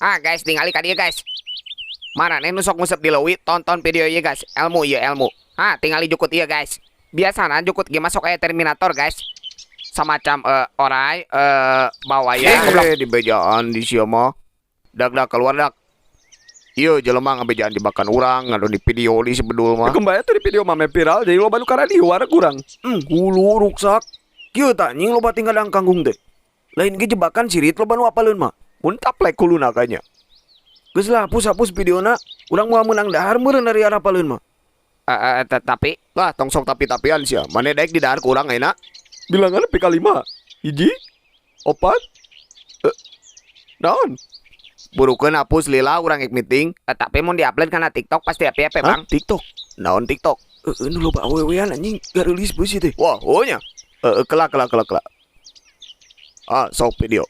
Ah guys, tingali ka dieu, guys. Maraneh nu sok nguseup di leuwi, tonton video ieu, guys. Ilmu ieu, ilmu. Ah, tingali jukut ieu, guys. Biasana jukut ge masuk aya Terminator, guys. Samacam orai bawaya goblok. Eh, di bejaan di sia mah. Dak, dak, keluar, dak. Ieu jelema ngabejaan jebakan urang, ngadu di video di si bedul mah. Kembali tuh di video mame viral, jadi loba nu karadiwar kurang. Hulu ruksak. Kieu tah anjing, loba tinggal kangkung teh. Lain ge jebakan sirit, loba nu apaleun mah. Mun taplek kuluna kayaknya. Geus lah, hapus-hapus videona. Urang moal meunang dahar meureun dari arah apaleun mah. Eh, eh, tapi Lah, tong sok tapi-tapian sia. Mane daek di dahar ku urang ayeuna? Bilangan PK 5. 1, 4, naon? Burukeun hapus lila, urang ek meeting. Tapi mun diupload kana TikTok pasti api-api, Hah? Bang. TikTok. Naon TikTok? Heeh, nu loba awewean anjing, gareulis beusi teh. Wah, oh nya. Eh, kelak kelak kelak kelak. Ah, sok video.